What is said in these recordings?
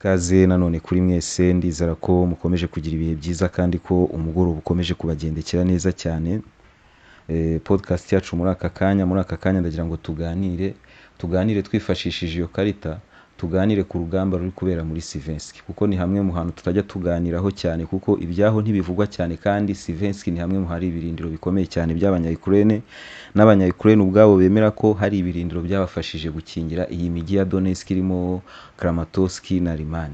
Ikaze nanone kuri mwese, ndizera ko mukomeje kugira ibihe byiza kandi ko umugoroba ukomeje kubagendekera neza cyane. Podcast yacu muri aka kanya ndagira ngo tuganire twifashishije iyo karita, tuganire ku rugamba ruri kubera muri Sivensk, kuko ni hamwe mu hantu tutajya tuganiraho cyane, kuko ibyaho ntibivugwa cyane, kandi Sivensk ni hamwe mu hari ibirindiro bikomeye cyane by'Abanya-Ukraine, n'Abanya-Ukraine ubwabo bemera ko hari ibirindiro byabafashije gukingira iyi mijyi ya Donetsk irimo Kramatorsk na Liman.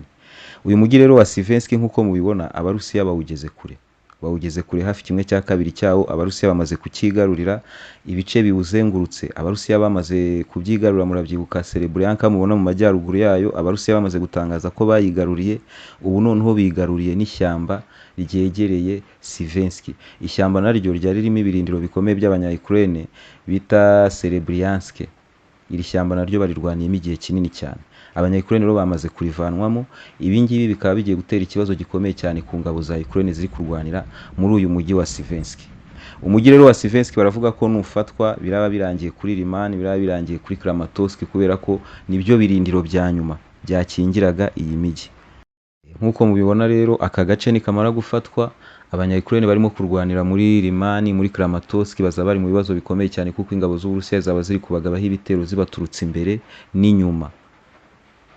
Uyu mujyi rero wa Sivensk, nk'uko mubibona, Abarusiya bawugeze kure, bawugeze kure, hafi kimwe cya kabiri cyawo Abarusiya bamaze kucyigarurira. Ibice biwuzengurutse Abarusiya bamaze kubyigarurira. Murabyibuka Serebrianka mubona mu majyaruguru yayo, Abarusiya bamaze gutangaza ko bayigaruriye. Ubu noneho bigaruriye n'ishyamba ryegereye Sivensk, ishyamba naryo ryari ririmo ibirindiro bikomeye by'Abanya-Ukraine bita Serebriansk. Iri shyamba naryo barirwaniyemo igihe kinini cyane, Abanya-Ukraine rero bamaze kurivanwamo. Ibi ngibi bikaba bigiye gutera ikibazo gikomeye cyane ku ngabo za Ukraine ziri kurwanira muri uyu mujyi wa Sivensk. Umujyi rero wa Sivensk baravuga ko nufatwa biraba birangiye kuri Liman, biraba birangiye kuri Kramatorsk, kubera ko nibyo birindiro bya nyuma byakingiraga iyi mijyi. Nk'uko mubibona rero, aka gace nikamara gufatwa, Abanya-Ukraine barimo kurwanira muri Liman, muri Kramatorsk, bazaba bari mu bibazo bikomeye cyane, kuko ingabo z'Uburusiya zaba ziri kubagabaho ibitero zibaturutse imbere n'inyuma.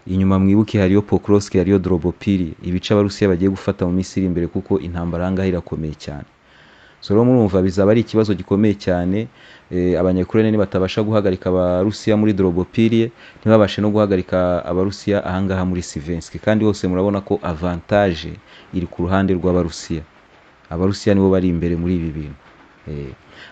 Inyuma mwibuke hariyo Pokrovsk, hariyo Drobopil, ibice Abarusiya bagiye gufata mu minsi iri imbere, kuko intambara ahangaha irakomeye cyane. So rero murumva bizaba ari ikibazo gikomeye cyane, Abanya-Ukraine nibatabasha guhagarika Abarusiya muri Drobopil, ntibabashe no guhagarika Abarusiya ahangaha muri Sivensk. Kandi hose murabona ko avantage iri ku ruhande rw'Abarusiya, Abarusiya nibo bari imbere muri ibi bintu.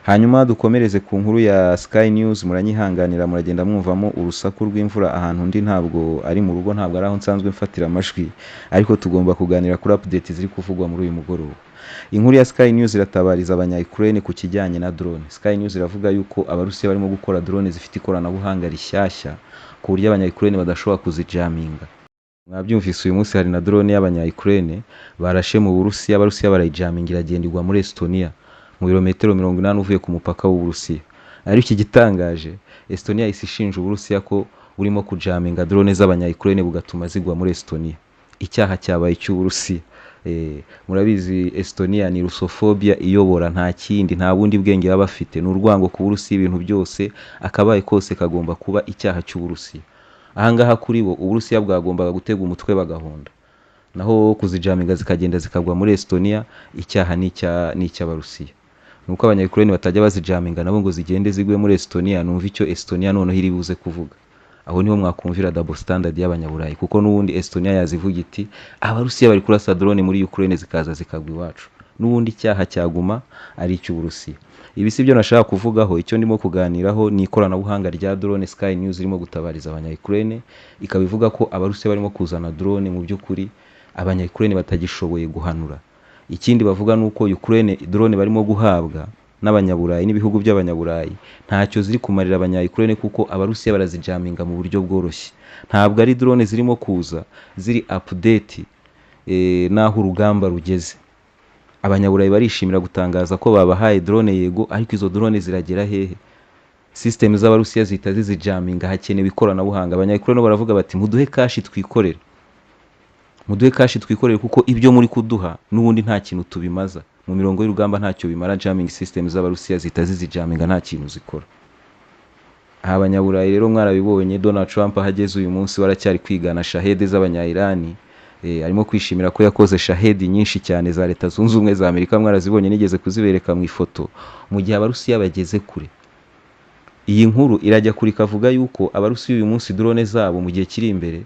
Hanyuma dukomereze ku nkuru ya Sky News. Muranyihanganira, muragenda mwumvamo urusaku rw'imvura. Ahantu ndi ntabwo ari mu rugo, ntabwo ari aho nsanzwe mfatira amajwi, ariko tugomba kuganira kuri update ziri kuvugwa muri uyu mugoroba. Inkuru ya Sky News iratabariza Abanya-Ukraine ku kijyanye na drone. Sky News iravuga yuko Abarusiya barimo gukora drone zifite ikoranabuhanga rishyashya, ku buryo Abanya-Ukraine badashobora kuzijaminga. Mwabyumvise, uyu munsi hari na drone y'Abanya-Ukraine barashe mu Burusiya, Abarusiya barayijaminga, iragenda igwa muri Estonia, mu birometero 80 uvuye ku mupaka w'Uburusiya. Ariko igitangaje, Estonia yahise ishinja Uburusiya ko burimo kujaminga drone z'Abanya-Ukraine bugatuma zigwa muri Estonia. Icyaha cyabaye icy'Uburusiya. Murabizi Estonia ni russophobia iyobora, nta kindi, nta bundi bwenge baba bafite, ni urwango ku Burusiya. Ibintu byose akabaye kose kagomba kuba icyaha cy'Uburusiya. Ahangaha kuri bo Uburusiya bwagombaga gutega umutwe bagahonda, naho kuzijaminga zikagenda zikagwa muri Estonia, icyaha ni icy'Abarusiya. Nuko Abanya-Ukraine batajya bazijaminga nabo ngo zigende zigwe muri Estonia, numva icyo Estonia noneho iri buze kuvuga. Aho niho mwakumvira double standard y'Abanyaburayi, kuko n'ubundi Estonia yazivuga iti: "Abarusiya bari kurasa drone muri Ukraine zikaza zikagwa iwacu", n'ubundi icyaha cyaguma ari icy'Uburusiya. Ibi si byo nashaka kuvugaho. Icyo ndimo kuganiraho ni ikoranabuhanga rya drone Sky News irimo gutabariza Abanya-Ukraine, ikaba ivuga ko Abarusiya barimo kuzana drone mu by'ukuri Abanya-Ukraine batagishoboye guhanura. Ikindi bavuga ni uko Ukraine, drone barimo guhabwa n'Abanyaburayi n'ibihugu by'Abanyaburayi, ntacyo ziri kumarira Abanya-Ukraine, kuko Abarusiya barazijaminga mu buryo bworoshye. Ntabwo ari drone zirimo kuza ziri update n'aho urugamba rugeze. Abanyaburayi barishimira gutangaza ko babahaye drone, yego, ariko izo drone ziragera hehe? System z'Abarusiya zihita zizijaminga. Hakenewe ikoranabuhanga. Abanya-Ukraine baravuga bati: "Muduhe cash twikorere, muduhe cash twikorere, kuko ibyo muri kuduha n'ubundi nta kintu tubimaza mu mirongo y'urugamba, ntacyo bimara. Jamming system z'Abarusiya zihita zizijaminga, nta kintu zikora." Aha Abanyaburayi rero mwarabibonye, Donald Trump aho ageze uyu munsi waracyari kwigana Shahed z'Abanyayirani. Arimo kwishimira ko yakoze Shahed nyinshi cyane za Leta Zunze Ubumwe za Amerika, mwarazibonye, nigeze kuzibereka mu ifoto, mu gihe Abarusiya bageze kure. Iyi nkuru irajya kure, ikavuga yuko Abarusiya uyu munsi drone zabo mu gihe kiri imbere,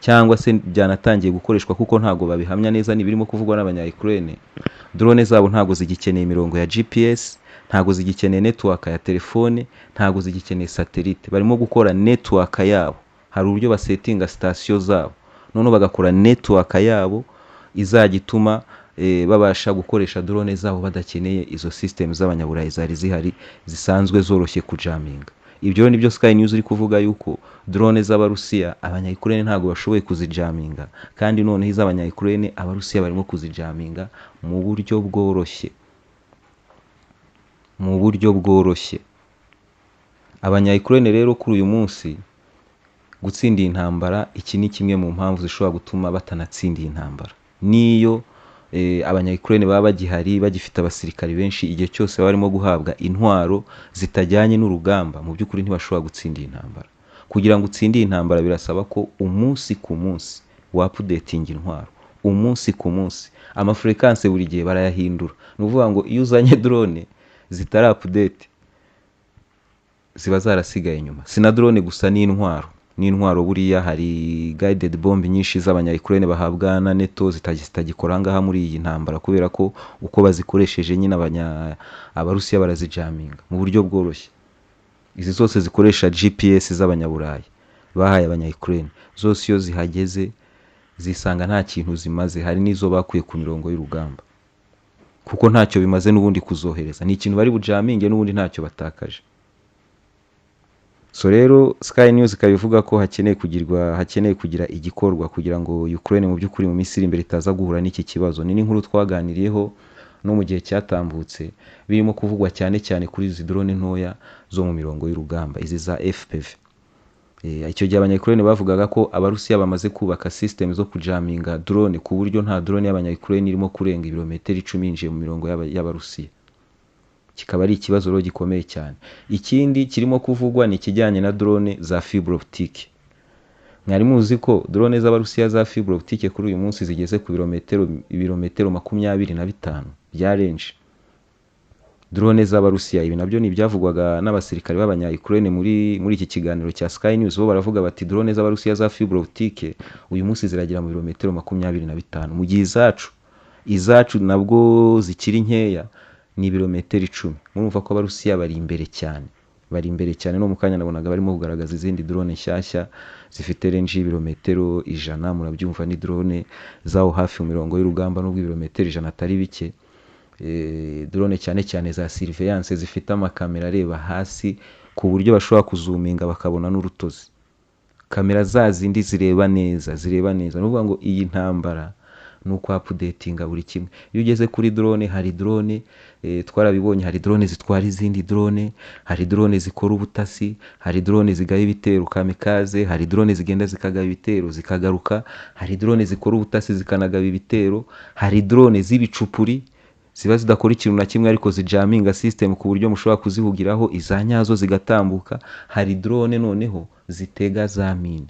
cyangwa se byanatangiye gukoreshwa, kuko ntabwo babihamya neza, ni ibirimo kuvugwa n'Abanya-Ukraine, drone zabo ntabwo zigikeneye imirongo ya GPS, ntabwo zigikeneye network ya telefone, ntabwo zigikeneye satellite. Barimo gukora network yabo, hari uburyo basetinga sitasiyo zabo, noneho bagakora network yabo izajya ituma babasha gukoresha drone zabo badakeneye izo system z'Abanyaburayi zari zihari zisanzwe zoroshye kujaminga. Ibyo rero nibyo Sky News iri kuvuga, yuko drone z'Abarusiya Abanya-Ukraine ntabwo bashoboye kuzijaminga, kandi noneho iz'Abanya-Ukraine Abarusiya barimo kuzijaminga mu buryo bworoshye, mu buryo bworoshye. Abanya-Ukraine rero kuri uyu munsi Gutsinda iyi ntambara, iki ni kimwe mu mpamvu zishobora gutuma batanatsinda iyi ntambara. Niyo abanya-Ukraine baba bagihari, bagifite abasirikari benshi, igihe cyose baba barimo guhabwa intwaro zitajyanye n'urugamba, mu by'ukuri ntibashobora gutsinda iyi ntambara. Kugira ngo utsinde iyi ntambara birasaba ko umunsi ku munsi wa-updatinga intwaro, umunsi ku munsi. Ama fréquence buri gihe barayahindura. Ni ukuvuga ngo iyo uzanye drone zitari update ziba zarasigaye inyuma. Si na drone gusa, n'intwaro. N'intwaro buriya hari guided bomb nyinshi z'abanya-Ukraine bahabwa na NATO zitagikora aha ngaha muri iyi ntambara, kubera ko uko bazikoresheje nyine Abarusiya barazijaminga mu buryo bworoshye. Izi zose zikoresha GPS z'Abanyaburayi bahaye abanya-Ukraine, zose iyo zihageze zisanga nta kintu zimaze. Hari n'izo bakuye ku mirongo y'urugamba kuko ntacyo bimaze n'ubundi kuzohereza, ni ikintu bari bujaminge n'ubundi ntacyo batakaje. So rero Sky News ikaba ivuga ko hakeneye kugira igikorwa kugira ngo Ukraine mu by'ukuri mu minsi iri imbere itaza guhura n'iki kibazo. Ni n'inkuru twaganiriyeho no mu gihe cyatambutse, birimo kuvugwa cyane cyane kuri izi drone ntoya zo mu mirongo y'urugamba, izi za FPV. Icyo gihe abanya-Ukraine bavugaga ko Abarusiya bamaze kubaka system zo kujaminga drone, ku buryo nta drone y'abanya-Ukraine irimo kurenga ibirometero 10 yinjiye mu mirongo y'Abarusiya. Kikaba ari ikibazo rero gikomeye cyane. Ikindi kirimo kuvugwa ni ikijyanye na drone za fibre optique. Mwari muzi ko drone z'Abarusiya za fibre optique kuri uyu munsi zigeze ku ibirometero 25 bya range? Drone z'Abarusiya, ibi nabyo ni ibyavugwaga n'abasirikare b'abanya-Ukraine muri iki kiganiro cya Sky News. Bo baravuga bati drone z'Abarusiya za fibre optique uyu munsi ziragera mu birometero 25, mu gihe izacu nabwo zikiri nkeya, ni ibirometero 10. Murumva ko Abarusiya bari imbere cyane, bari imbere cyane. No mu kanya nabonaga barimo kugaragaza izindi drone nshyashya zifite range y'ibirometero 100. Murabyumva, ni drone zaho hafi mu mirongo y'urugamba, nubwo ibirometero 100 atari bike. Drone cyane cyane za surveillance zifite amakamera areba hasi ku buryo bashobora kuzuminga bakabona n'urutozi, kamera za zindi zireba neza, zireba neza. Ni ukuvuga ngo iyi ntambara ni uku updatinga buri kimwe. Iyo ugeze kuri drone, hari drone, twarabibonye, hari drone zitwara izindi drone, hari drone zikora ubutasi, hari drone zigaba ibitero kamikaze, hari drone zigenda zikagaba ibitero zikagaruka, hari drone zikora ubutasi zikanagaba ibitero, hari drone z'ibicupuri ziba zidakora ikintu na kimwe ariko zijaminga system ku buryo mushobora kuzihugiraho, iza nyazo zigatambuka. Hari drone noneho zitega za mine.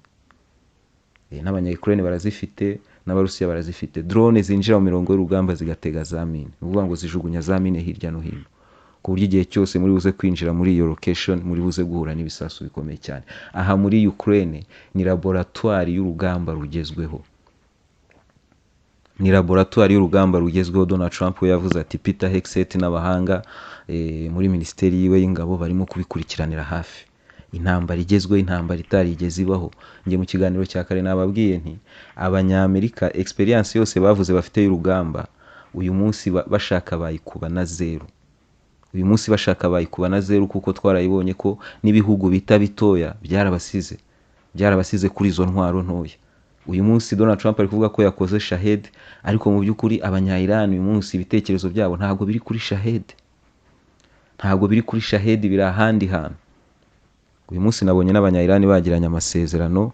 N'abanya-Ukraine barazifite, n'Abarusiya barazifite, drone zinjira mu mirongo y'urugamba zigatega za mine. Ni ukuvuga ngo zijugunya za mine hirya no hino ku buryo igihe cyose muri buze kwinjira muri iyo location muri buze guhura n'ibisasu bikomeye cyane. Aha muri Ukraine ni laboratoire y'urugamba rugezweho, ni laboratoire y'urugamba rugezweho. Donald Trump we yavuze ati Peter Hegseth n'abahanga muri minisiteri yiwe y'ingabo barimo kubikurikiranira hafi. Intambara igezweho, intambara itarigeze ibaho. Njye mu kiganiro cya kare nababwiye nti Abanyamerika experience yose bavuze bafite y'urugamba, uyu munsi bashaka bayikuba na zeru. Uyu munsi bashaka bayikuba na zeru, kuko twarayibonye ko n'ibihugu bita bitoya byarabasize, byarabasize kuri izo ntwaro ntoya. Uyu munsi Donald Trump ari kuvuga ko yakoze Shahed, ariko mu by'ukuri abanya-Iran uyu munsi ibitekerezo byabo ntabwo biri kuri Shahed, ntabwo biri kuri Shahed, biri ahandi hantu. Uyu munsi nabonye n'abanya-Iran bagiranye amasezerano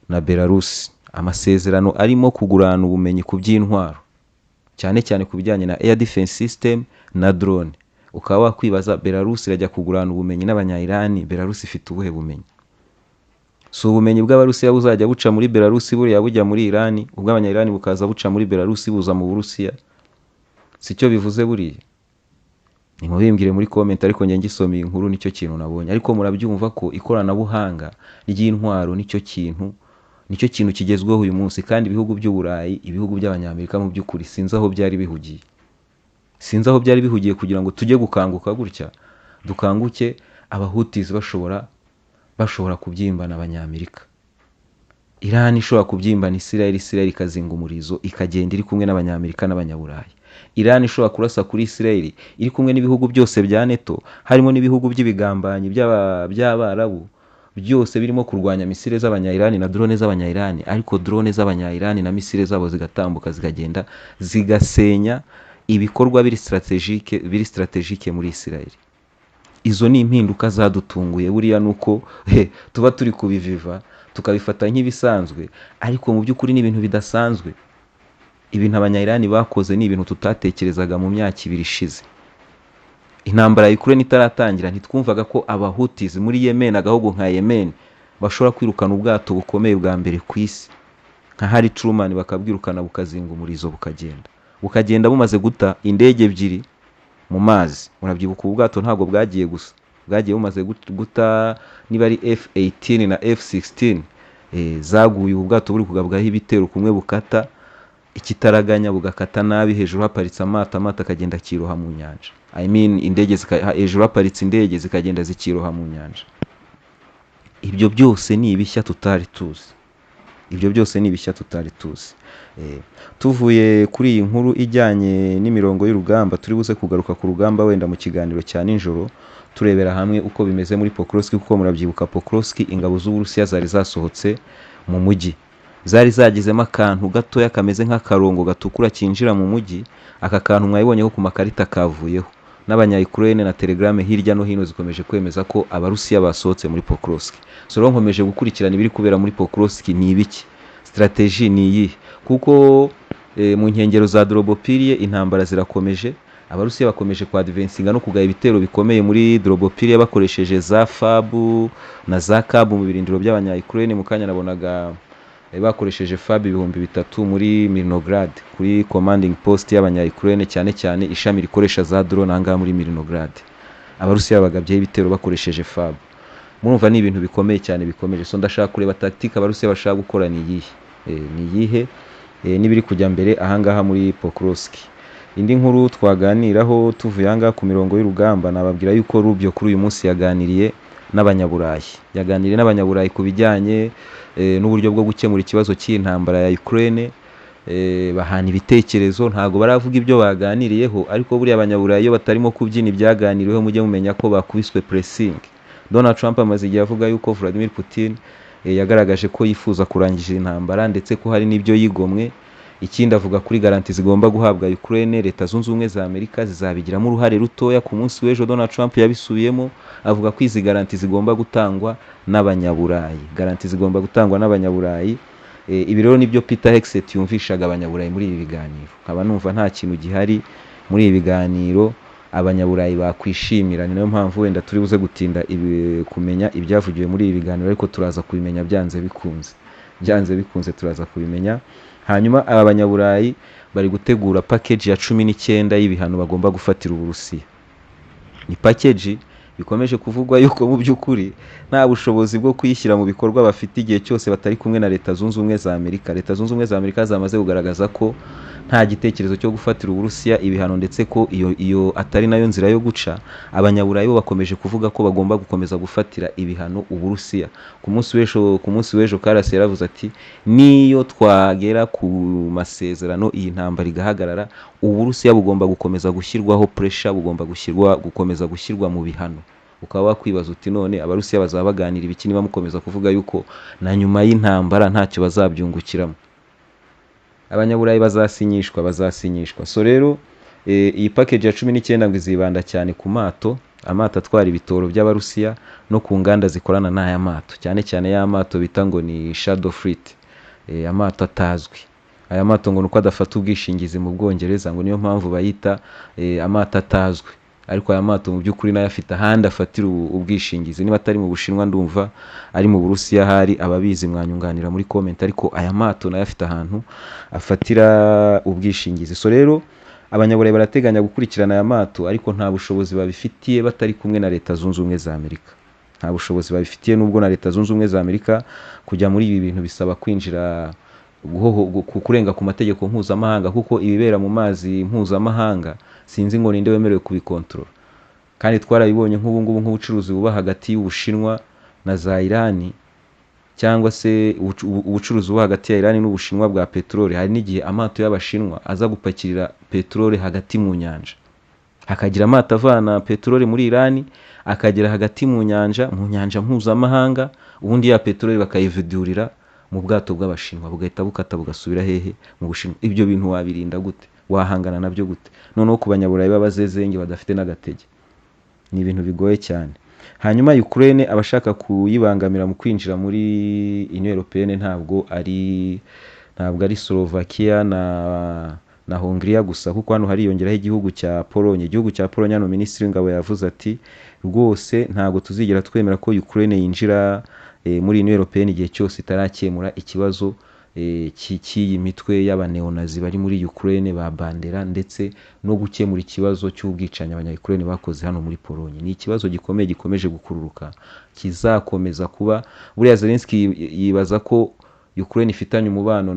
na Belarus, amasezerano arimo kugurana ubumenyi ku by'intwaro, cyane cyane ku bijyanye na air defense system na drone. Ukaba wakwibaza, Belarus irajya kugurana ubumenyi n'abanya-Iran, Belarus ifite ubuhe bumenyi? Si ubumenyi bw'Abarusiya buzajya buca muri Belarus buriya bujya muri Iran, ubw'abanya-Iran bukaza buca muri Belarus buza mu Burusiya? Si cyo bivuze buriya? Nimubimbwire muri comment, ariko njye ngisoma iyi nkuru nicyo kintu nabonye. Ariko murabyumva ko ikoranabuhanga ry'intwaro nicyo kintu kigezweho uyu munsi. Kandi ibihugu by'Uburayi, ibihugu by'Abanyamerika, mu by'ukuri sinzi aho byari bihugiye, sinzi aho byari bihugiye kugira ngo tujye gukanguka gutya, dukanguke Abahutizi bashobora kubyimbana Abanyamerika, Iran ishobora kubyimbana Israel, Israel ikazinga umurizo ikagenda iri kumwe n'Abanyamerika n'Abanyaburayi, Iran ishobora kurasa kuri Israel iri kumwe n'ibihugu byose bya NATO, harimo n'ibihugu by'ibigambanyi by'Abarabu byose birimo kurwanya misile z'abanya-Iran na drone z'abanya-Iran, ariko drone z'abanya-Iran na misile zabo zigatambuka zikagenda zigasenya ibikorwa biri stratégique muri Israel. Izo ni impinduka zadutunguye. Buriya nuko tuba turi kubiviva, tukabifata nk'ibisanzwe, ariko mu by'ukuri ni ibintu bidasanzwe. Ibintu abanya-Iran bakoze ni ibintu tutatekerezaga mu myaka 2 ishize. Intambara ya Ukraine itaratangira ntitwumvaga ko abahutis muri Yemen, agahugu nka Yemen, bashobora kwirukana ubwato bukomeye bwa mbere ku isi nka Harry Truman, bakabwirukana bukazinga umurizo bukagenda bumaze guta indege 2 mu mazi. Murabyibuka ubu bwato ntabwo bwagiye gusa, bwagiye bumaze guta niba ari F-18 na F-16 zaguye. Ubu bwato buri kugabwaho ibitero, kumwe bukata ikitaraganya bugakata nabi, hejuru haparitse amato, amato akagenda akiroha mu nyanja. I mean indege hejuru haparitse indege zikagenda zikiroha mu nyanja. Ibyo byose ni ibishya tutari tuzi. Ibyo byose ni ibishya tutari tuzi. Tuvuye kuri iyi nkuru ijyanye n'imirongo y'urugamba, turi buze kugaruka ku rugamba wenda mu kiganiro cya nijoro, turebera hamwe uko bimeze muri Pokrovsk, kuko murabyibuka Pokrovsk ingabo z'Uburusiya zari zasohotse mu mujyi, zari zagizemo akantu gatoya kameze nk'akarongo gatukura kinjira mu mujyi. Aka kantu mwabibonye ko ku makarita kavuyeho, n'abanya-Ukraine na Telegram hirya no hino zikomeje kwemeza ko Abarusiya basohotse muri Pokrovsk. So rero nkomeje gukurikirana ibiri kubera muri Pokrovsk, ni ibiki, strategy ni iyihe, kuko mu nkengero za Drobopilie intambara zirakomeje. Abarusiya bakomeje kwa advancinga no kugaba ibitero bikomeye muri Drobopilie bakoresheje za FAB na za KAB mu birindiro by'abanya-Ukraine. Mu kanya nabonaga bakoresheje FAB 3000 muri Mirnograd kuri commanding post y'abanya-Ukraine, cyane cyane ishami rikoresha za drone ahangaha muri Mirnograd. Abarusiya bagabyeho ibitero bakoresheje FAB. Murumva ni ibintu bikomeye cyane bikomeje. So ndashaka kureba tactique Abarusiya bashaka gukora ni iyihe, ni iyihe, n'ibiri kujya mbere ahangaha muri Pokrovsk. Indi nkuru twaganiraho tuvuye ahangaha ku mirongo y'urugamba, nababwira yuko Rubio kuri uyu munsi yaganiriye n'abanyaburayi, yaganiriye n'abanyaburayi ku bijyanye n'uburyo bwo gukemura ikibazo cy'intambara ya Ukraine. Bahana ibitekerezo, ntabwo baravuga ibyo baganiriyeho, ariko buriya abanyaburayi iyo batarimo kubyina ibyaganiriweho mujye mumenya ko bakubiswe pressing. Donald Trump amaze igihe avuga yuko Vladimir Putin yagaragaje ko yifuza kurangiza intambara, ndetse ko hari n'ibyo yigomwe. Ikindi avuga kuri garanti zigomba guhabwa Ukraine, Leta Zunze Ubumwe za Amerika zizabigiramo uruhare rutoya. Ku munsi w'ejo Donald Trump yabisubiyemo, avuga ko izi garanti zigomba gutangwa n'abanyaburayi, garanti zigomba gutangwa n'abanyaburayi. Ibi rero nibyo Peter Hegseth yumvishaga abanyaburayi muri ibi biganiro. Nkaba numva nta kintu gihari muri ibi biganiro abanyaburayi bakwishimira. Ni nayo mpamvu wenda turi buze gutinda kumenya ibyavugiwe muri ibi biganiro, ariko turaza kubimenya byanze bikunze, byanze bikunze turaza kubimenya. Hanyuma aba banyaburayi bari gutegura package ya 19 y'ibihano bagomba gufatira Uburusiya. Ni package bikomeje kuvugwa yuko mu by'ukuri nta bushobozi bwo kuyishyira mu bikorwa bafite igihe cyose batari kumwe na Leta Zunze Ubumwe za Amerika. Leta Zunze Ubumwe za Amerika zamaze kugaragaza ko nta gitekerezo cyo gufatira Uburusiya ibihano, ndetse ko iyo atari nayo nzira yo guca. Abanyaburayi bo bakomeje kuvuga ko bagomba gukomeza gufatira ibihano Uburusiya. Ku munsi w'ejo Kallas yaravuze ati niyo twagera ku masezerano iyi ntambara igahagarara, Uburusiya bugomba gukomeza gushyirwaho pressure, bugomba gukomeza gushyirwa mu bihano. Ukaba wakwibaza uti none Abarusiya bazaba baganira ibiki niba mukomeza kuvuga yuko na nyuma y'intambara ntacyo bazabyungukiramo? Abanyaburayi bazasinyishwa. So rero iyi package ya 19 ngo izibanda cyane ku mato, amato atwara ibitoro by'Abarusiya no ku nganda zikorana n'aya mato, cyane cyane ya mato bita ngo ni shadow fleet, amato atazwi. Aya mato ngo nuko adafata ubwishingizi mu Bwongereza, ngo niyo mpamvu bayita amato atazwi. Ariko aya mato mu by'ukuri nayo afite ahandi afatira ubwishingizi, niba atari mu Bushinwa ndumva ari mu Burusiya, hari ababizi mwanyunganira muri comment, ariko aya mato nayo afite ahantu afatira ubwishingizi. So rero abanyaburayi barateganya gukurikirana aya mato, ariko nta bushobozi babifitiye batari kumwe na Leta Zunze Ubumwe za Amerika. Nta bushobozi babifitiye, nubwo na Leta Zunze Ubumwe za Amerika kujya muri ibi bintu bisaba kwinjira kurenga ku mategeko mpuzamahanga, kuko ibibera mu mazi mpuzamahanga sinzi ngo ninde wemerewe kubikontorora. Kandi twarabibonye nk'ubu ngubu nk'ubucuruzi buba hagati y'Ubushinwa na za Irani, cyangwa se ubucuruzi buba hagati ya Irani n'Ubushinwa bwa peteroli. Hari n'igihe amato y'Abashinwa aza gupakirira peteroli hagati mu nyanja, hakagira amato avana peteroli muri Irani akagera hagati mu nyanja, mu nyanja mpuzamahanga, ubundi ya peteroli bakayividurira mu bwato bw'Abashinwa, bugahita bukata bugasubira hehe? Mu Bushinwa. Ibyo bintu wabirinda gute? Wahangana nabyo gute? Noneho ku banyaburayi b'abazezenge badafite n'agatege, ni ibintu bigoye cyane. Hanyuma Ukraine, abashaka kuyibangamira mu kwinjira muri Union Européenne ntabwo ari Slovakia na Hongria gusa, kuko hano hariyongeraho igihugu cya Pologne. Igihugu cya Pologne, hano minisitiri w'ingabo yavuze ati: "Rwose ntabwo tuzigera twemera ko Ukraine yinjira muri Union Européenne igihe cyose itarakemura ikibazo cy'iyi mitwe y'abaneonazi bari muri Ukraine ba Bandera, ndetse no gukemura ikibazo cy'ubwicanyi abanya-Ukraine bakoze hano muri Pologne." Ni ikibazo gikomeye gikomeje gukururuka, kizakomeza kuba. Buriya Zelensky yibaza ko Ukraine ifitanye umubano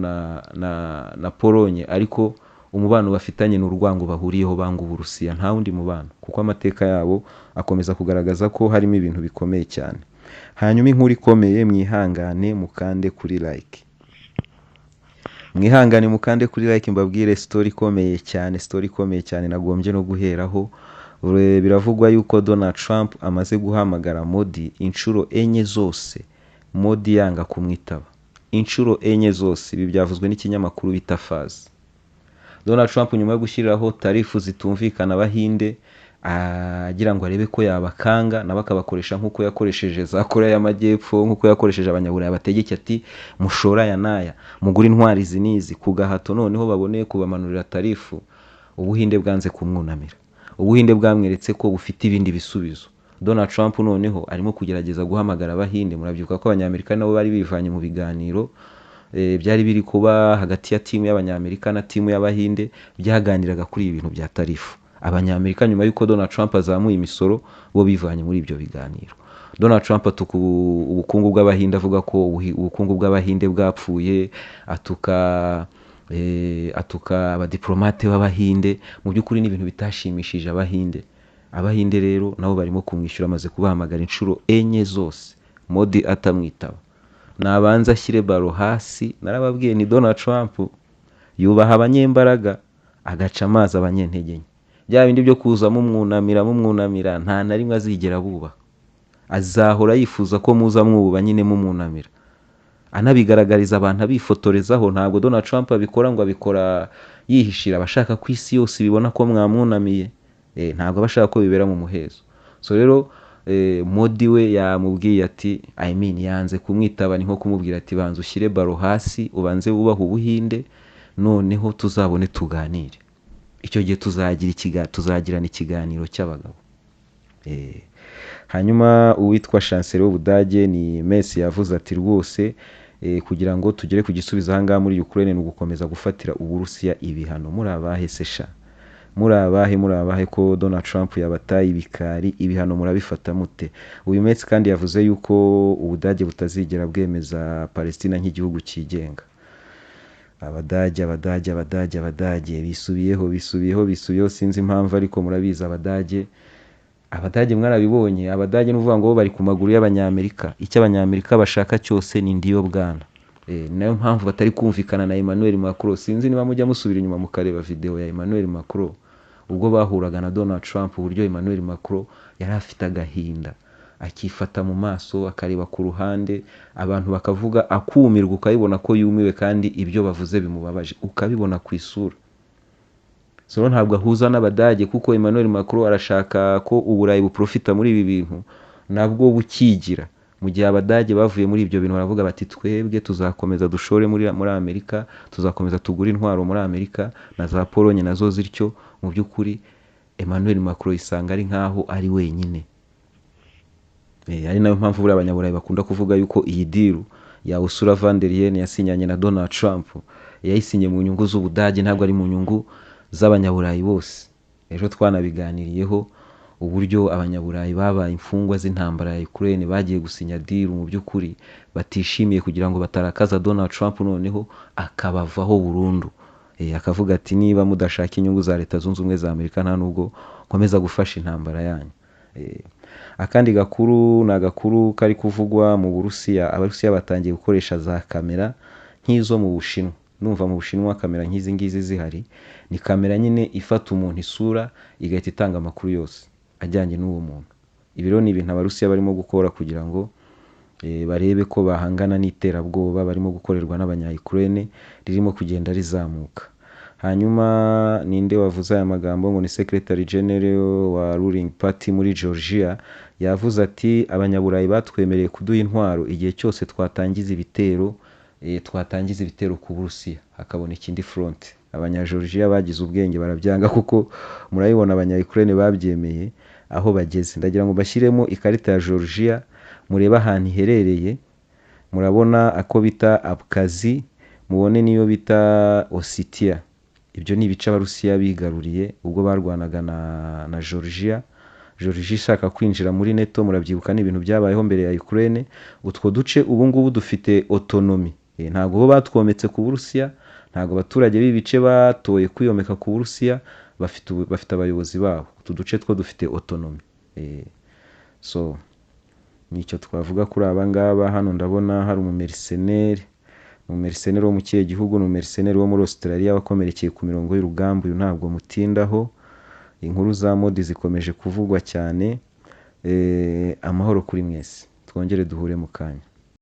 na Pologne, ariko umubano bafitanye ni urwango bahuriyeho, banga Uburusiya, nta wundi mubano, kuko amateka yabo akomeza kugaragaza ko harimo ibintu bikomeye cyane. Hanyuma inkuru ikomeye, mwihangane mukande kuri like, mwihangane mukande kuri like, mbabwire story ikomeye cyane, story ikomeye cyane nagombye no guheraho. Biravugwa yuko Donald Trump amaze guhamagara Modi inshuro enye zose, Modi yanga kumwitaba inshuro enye zose. Ibi byavuzwe n'ikinyamakuru bita Faz. Donald Trump, nyuma yo gushyiriraho tarifu zitumvikana Abahinde, agira ngo arebe ko yabakanga nabo akabakoresha nk'uko yakoresheje za Korea y'Amajyepfo, nk'uko yakoresheje Abanyaburayi, abategeke ati: "Mushora aya n'aya, mugure intwari izi n'izi ku gahato, noneho babone kubamanurira tarifu." Ubuhinde bwanze kumwunamira. Ubuhinde bwamweretse ko bufite ibindi bisubizo. Donald Trump noneho arimo kugerageza guhamagara Abahinde. Murabyibuka ko Abanyamerika nabo bari bivanye mu biganiro byari biri kuba hagati ya team y'Abanyamerika na team y'Abahinde, byaganiraga kuri ibi bintu bya tarifu. Abanyamerika, nyuma y'uko Donald Trump azamuye imisoro, bo bivanye muri ibyo biganiro. Donald Trump atuka ubukungu bw'Abahinde, avuga ko ubukungu bw'Abahinde bwapfuye, atuka abadiplomate b'Abahinde. Mu by'ukuri ni ibintu bitashimishije Abahinde. Abahinde rero nabo barimo kumwishyura. Amaze kubahamagara inshuro enye zose, Modi atamwitaba. Nabanza ashyire baro hasi. Narababwiye ni Donald Trump yubaha abanyembaraga, agaca amazi abanyentege nke. Bya bindi byo kuza mumwunamira mumwunamira, nta na rimwe azigera bubaha. Azahora yifuza ko muza mwuba nyine mumwunamira, anabigaragariza abantu, abifotorezaho. Ntabwo Donald Trump abikora ngo abikora yihishira, abashaka ko isi yose ibibona ko mwamwunamiye. Ntabwo aba ashaka ko bibera mu muhezo. So rero Modi we yamubwiye ati, I mean, yanze kumwitaba. Ni nko kumubwira ati: "Banza ushyire baro hasi, ubanze wubahe Ubuhinde, noneho tuzabone tuganire. Icyo gihe tuzagirana ikiganiro cy'abagabo." Hanyuma uwitwa chancelier w'Ubudage ni Merz yavuze ati: "Rwose kugira ngo tugere ku gisubizo aha ngaha muri Ukraine ni ugukomeza gufatira Uburusiya ibihano." Muri abahe se sha? Muri abahe, muri abahe ko Donald Trump yabataye ibikari? Ibihano murabifata mute? Uyu Merz kandi yavuze yuko Ubudage butazigera bwemeza Palestina nk'igihugu cyigenga. Abadage, Abadage, Abadage, Abadage bisubiyeho, bisubiyeho, bisubiyeho, sinzi impamvu, ariko murabizi Abadage, Abadage mwarabibonye. Abadage ni ukuvuga ngo bo bari ku maguru y'Abanyamerika, icyo Abanyamerika bashaka cyose ni ndiyo bwana. Ni nayo mpamvu batari kumvikana na Emmanuel Macron. Sinzi niba mujya musubira inyuma mukareba video ya Emmanuel Macron ubwo bahuraga na Donald Trump, uburyo Emmanuel Macron yari afite agahinda, akifata mu maso, akareba ku ruhande, abantu bakavuga akumirwa, ukabibona ko yumiwe kandi ibyo bavuze bimubabaje, ukabibona ku isura. So rero ntabwo ahuza n'Abadage, kuko Emmanuel Macron arashaka ko Uburayi buprofita muri ibi bintu nabwo bukigira, mu gihe Abadage bavuye muri ibyo bintu, baravuga bati: "Twebwe tuzakomeza dushore muri Amerika, tuzakomeza tugure intwaro muri Amerika," na za Polonye nazo zityo. Mu by'ukuri Emmanuel Macron isanga ari nkaho ari wenyine. Ari nayo mpamvu buriya Abanyaburayi bakunda kuvuga yuko iyi deal ya Ursula von der Leyen yasinyanye na Donald Trump yayisinye mu nyungu z'Ubudage, ntabwo ari mu nyungu z'Abanyaburayi bose. Ejo twanabiganiriyeho, uburyo Abanyaburayi babaye imfungwa z'intambara ya Ukraine, bagiye gusinya deal mu by'ukuri batishimiye kugira ngo batarakaza Donald Trump, noneho akabavaho burundu. Akavuga ati: "Niba mudashaka inyungu za Leta Zunze Ubumwe za Amerika, nta nubwo nkomeza gufasha intambara yanyu." Akandi gakuru ni agakuru kari kuvugwa mu Burusiya. Abarusiya batangiye gukoresha za kamera nk'izo mu Bushinwa. Numva mu Bushinwa kamera nk'izi ngizi zihari. Ni kamera nyine ifata umuntu isura, igahita itanga amakuru yose ajyanye n'uwo muntu. Ibi rero ni ibintu Abarusiya barimo gukora kugira ngo barebe ko bahangana n'iterabwoba barimo gukorerwa n'abanya Ukraine ririmo kugenda rizamuka. Hanyuma ninde wavuze aya magambo? Ngo ni Secretary General wa ruling party muri Georgia, yavuze ati: "Abanyaburayi batwemereye kuduha intwaro igihe cyose twatangiza ibitero ku Burusiya, hakaboneka indi front." Abanyageorgia bagize ubwenge barabyanga, kuko murabibona abanya Ukraine babyemeye aho bageze. Ndagira ngo bashyiremo ikarita ya Georgia, murebe ahantu iherereye. Murabona ako bita Abkazi, mubone n'iyo bita Ossetia. Ibyo ni ibice Abarusiya bigaruriye ubwo barwanaga na Georgia, Georgia ishaka kwinjira muri NATO. Murabyibuka, ni ibintu byabayeho mbere ya Ukraine. Utwo duce ubu ngubu dufite autonomy. Ntabwo bo batwometse ku Burusiya, ntabwo abaturage b'ibice batoye kwiyomeka ku Burusiya, bafite abayobozi babo. Utu duce two dufite autonomy. So nicyo twavuga kuri aba ngaba. Hano ndabona hari umumercenary wo mu kihe gihugu? Ni umumercenary wo muri Australia wakomerekeye ku mirongo y'urugamba. Uyu ntabwo mutindaho. Inkuru za Modi zikomeje kuvugwa cyane. Amahoro kuri mwese, twongere duhure mu kanya.